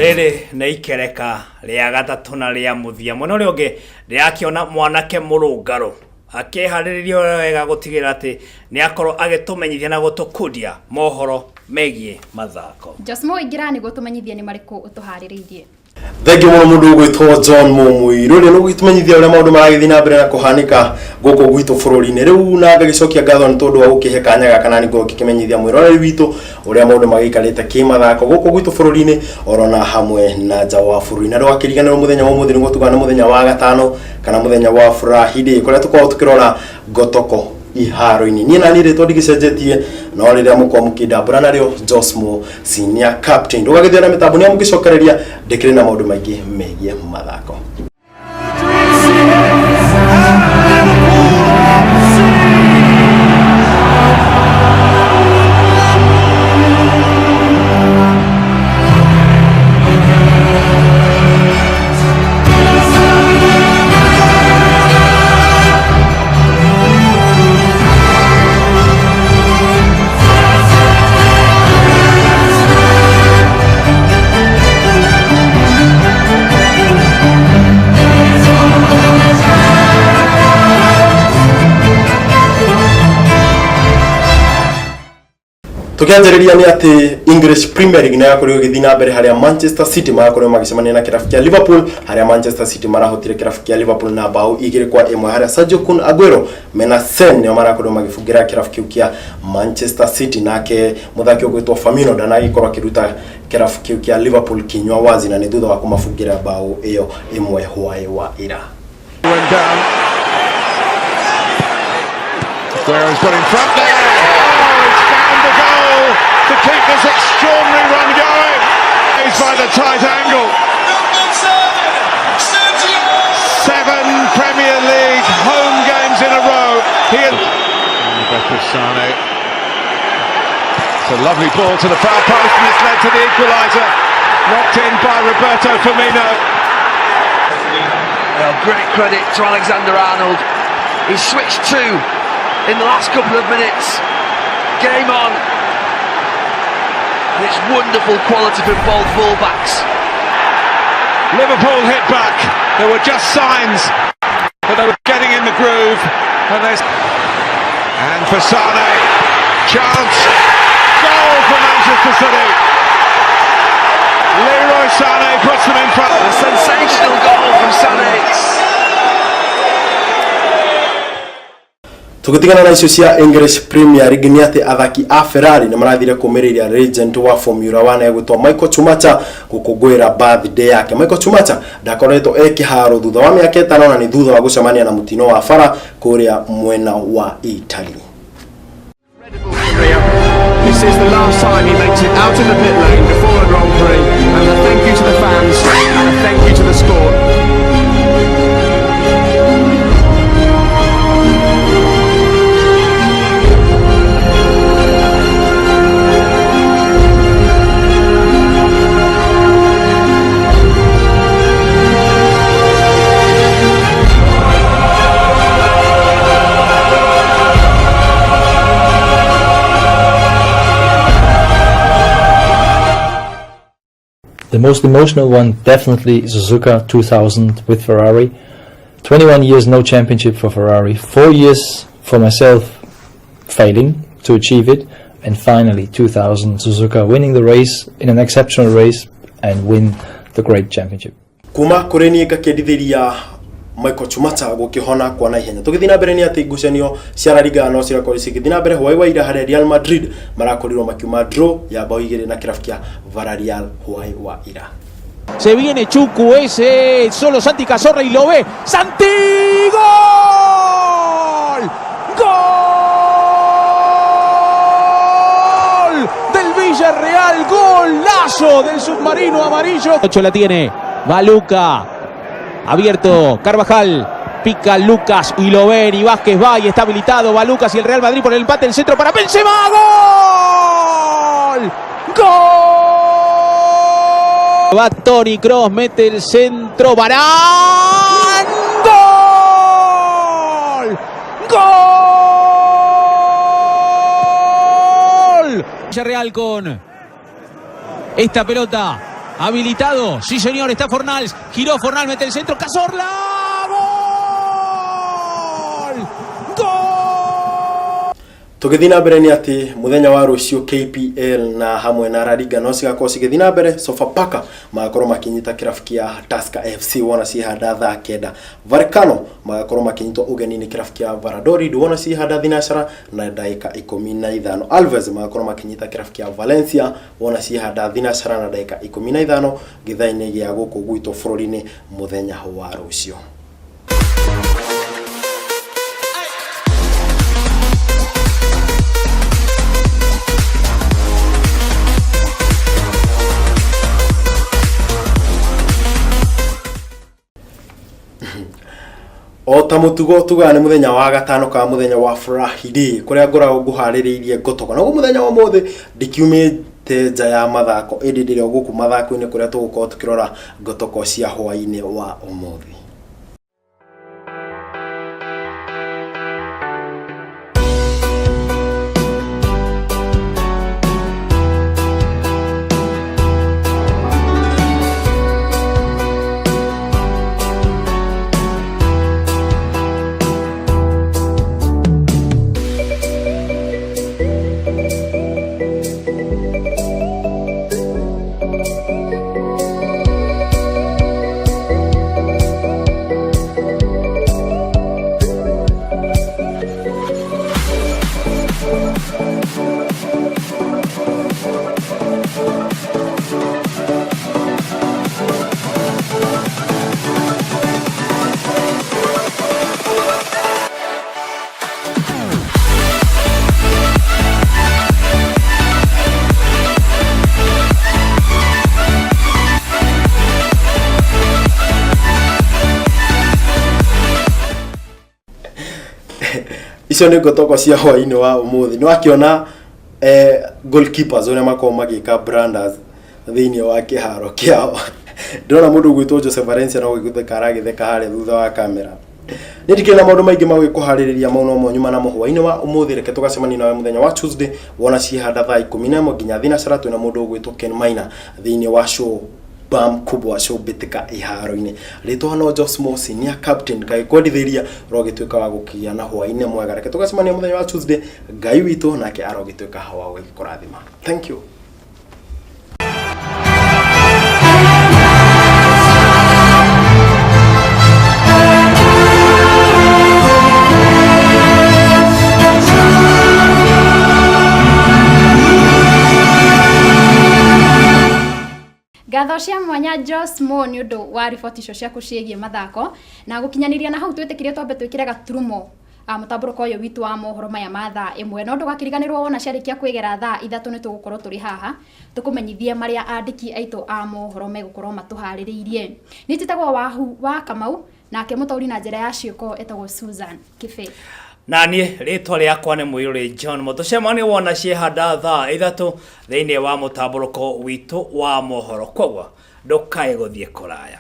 Rĩrĩ nĩ ikereka rĩa gatatũ na rĩa mũthia. Mwena ũrĩa ũngĩ ndĩrakĩona mwanake mũrũngarũ akĩharĩrĩria wega gũtigĩrĩra atĩ nĩ akorwo agĩtũmenyithia na gũtũkundia mohoro megiĩ mathako. Josmo ingĩra nĩguo tũmenyithie nĩ marĩkũ ũtũharĩrĩirie. Thengiũ mũno mũndũ ũgwĩtwo John Mũmũirũ ũrĩa nĩgũgĩtũmenyithia ũrĩa maũndũ maragĩthiĩ na mbere na kũhanĩka gũkũ gwitũ bũrũri-inĩ. Rĩu na ngagĩcokia ngatho nĩ tondũ wa gũkĩhe kanya gaka na nĩngorwo ngĩkĩmenyithia mwĩroreri witũ ũrĩa maũndũ magĩikarĩte kĩmathako gũkũ gwitũ bũrũri-inĩ orona hamwe na nja wa bũrũri. Na ndũgakĩriganĩrwo mũthenya wa ũmũthĩ nĩguo tugaga nĩ mũthenya wa gatano kana mũthenya wa Friday kũrĩa tũkoragwo tũkĩrora ngotoko iharo-inĩ. Niĩ naniĩ rĩtwa ndigĩcenjetie no rĩrĩa mũkorwo mũkĩndambũra narĩo Josmo Senior Captain. Ndũgagĩthio na mĩtambo nĩ amũgĩcokereria ndĩkĩrĩ na maũndũ maingĩ megiĩ mathako. Tukianjĩrĩria nĩ atĩ English Premier League nĩyakorirwo ĩgĩthiĩ na mbere harĩa Manchester City marakorirwo magĩcemania na kĩrabu kĩa Liverpool, harĩa Manchester City marahotire kĩrabu kĩa Liverpool na bao 2-1, harĩa Sergio Kun Aguero mena Sen nĩo marakorirwo magĩbungĩra kĩrabu kĩu kĩa Manchester City. Nake mũthaki ũgwĩtwo Firmino ndanagĩkorwo akĩruta kĩrabu kĩu kĩa Liverpool kinyua wazi, na nĩ thutha wa kũmabungĩra bao ĩyo ĩmwe hwaĩ wa ira. Went down. Aguero's got in front there. Oh, he's found the goal to keep this extraordinary run going. He's by the tight angle. 7 Premier League home games in a row. Here, Sane. It's a lovely ball to the far post, and it's led to the equaliser. Knocked in by Roberto Firmino. Well, great credit to Alexander Arnold. He switched 2 in the last couple of minutes. Game on. And it's wonderful quality from both fullbacks. Liverpool hit back. There were just signs that they were getting in the groove. And there's and for Sane, chance, goal for Manchester City. Leroy Sane puts them in front. A sensational goal from Sane. Tũgĩtigana na icio cia English Premier League nĩ atĩ athaki a Ferrari nĩ marathire kũmĩrĩria legend wa Formula 1 egwĩtwo Michael Schumacher gũkũngũĩra birthday yake. Michael Schumacher ndakoretwo e kĩharo thutha wa mĩaka 5 na nĩ thutha wa gũcemania na mũtino wa bara kũrĩa mwena wa Italy. This is the last time he makes it out of the pit lane before a Grand Prix, and a thank you to the fans and a thank you to the sport. The most emotional one, definitely Suzuka 2000 with Ferrari. 21 years no championship for Ferrari, 4 years for myself failing to achieve it, and finally 2000 Suzuka winning the race in an exceptional race and win the great championship. Kuma kũrĩ niĩ ngakĩendithĩria Michael Schumacher gũkĩhona kwa naihenya. Tũgĩthiĩ na mbere nĩ atĩ ngucanio cia La Liga no cirakorwo cigĩthiĩ na mbere hwaĩ wa ira harĩa Real Madrid marakorirwo makiuma draw ya bao 2 na kĩrabu kĩa Villarreal hwaĩ wa ira. Se viene Chuku, ese solo Santi Cazorla y lo ve. ¡Santi! ¡Gol! ¡Gol! Del Villarreal, golazo del submarino amarillo. 8 la tiene, va Luca, abierto Carvajal, pica Lucas y lo ven y Vázquez va y está habilitado, va Lucas y el Real Madrid por el empate, el centro para Benzema, ¡gol! ¡Gol! Va Toni Kroos, mete el centro, Varane, ¡gol! ¡Gol! Villarreal con esta pelota. Habilitado. Sí, señor, está Fornals. Giró Fornals, mete el centro. Cazorla. ¡Gol! ¡Gol! Tũgĩthiĩ na mbere nĩ atĩ mũthenya wa rũciũ KPL na hamwe na La Liga no cigakorwo cigĩthiĩ na mbere. Sofapaka magakorwo makĩnyita kĩrabu kĩa Tusker FC wona ciĩhanda thaa 9. Vallecano magakorwo makĩnyitwo ũgeni nĩ kĩrabu kĩa Valladolid wona ciĩhanda thinacara na ndagĩka 15. Alves magakorwo makĩnyita kĩrabu kĩa Valencia wona ciĩhanda thinacara na ndagĩka 15 gĩthaa-inĩ gĩa gũkũ gwitũ bũrũri-inĩ mũthenya wa rũciũ. O ta mũtugo tugaga nĩ mũthenya wa gatano kana mũthenya wa Friday kũrĩa ngoragwo ngũharĩrĩirie ngotoko. Naguo mũthenya wa ũmũthĩ ndikiumĩte nja ya mathako, ĩndĩ ndĩrĩ o gũkũ mathako-inĩ kũrĩa tũgũkorwo tũkĩrora ngotoko cia hwaĩ-inĩ wa ũmũthĩ. Icio nĩ ngotoko cia hwaĩ-inĩ wa ũmũthĩ. Nĩ wakĩona goalkeepers ũrĩa makoragwo magĩka blunders thĩinĩ wa kĩharo kĩao. Ndĩrona mũndũ ũgwĩtwo Jose Valencia no gũgĩtheka aragĩtheka harĩa thutha wa kamera. Niĩ ndikĩrĩ na maũndũ maingĩ ma gũgĩkũharĩrĩria, mau no mo nyuma namo hwaĩ-inĩ wa ũmũthĩ. Reke tũgacemania nawe mũthenya wa Tuesday wona ciĩhanda thaa 11 nginya thinacara, twĩna mũndũ ũgwĩtwo Ken Maina thĩinĩ wa show Bam Kubwa, show mbĩtĩka iharo-inĩ. Rĩtwa no Josmo senior captain ngagĩkwendithĩria ũrogĩtuĩka wa gũkĩgĩa na hwaĩ-inĩ mwega. Reke tũgacemania mũthenya wa Tuesday. Ngai witũ nake arogĩtuĩka wa gũgĩkũrathima. Thank you. Ngatho cia mwanya Jos Mo nĩ ũndũ wa riboti icio ciaku ciĩgiĩ mathako na gũkinyanĩria na hau twĩtĩkĩrie twambe twĩkĩre gaturumo mũtambũrũko ũyũ witũ wa mohoro maya ma thaa 1. No ndũgakĩriganĩrwo wona ciarĩkia kwĩgera thaa 3 nĩ tũgũkorwo tũrĩ haha tũkũmenyithie marĩa andĩki aitũ a mohoro megũkorwo matũharĩrĩirie. Niĩ njĩtagwo Wahu wa Kamau, nake mũtaũri na njĩra ya ciĩko etagwo Susan Kĩbĩ. Na niĩ rĩtwa rĩakwa nĩ Mũirũrĩ John. Mũtũcemanie wona ciĩhanda thaa 3 thĩinĩ wa mũtambũrũko witũ wa mohoro, koguo ndũkae gũthiĩ kũraya.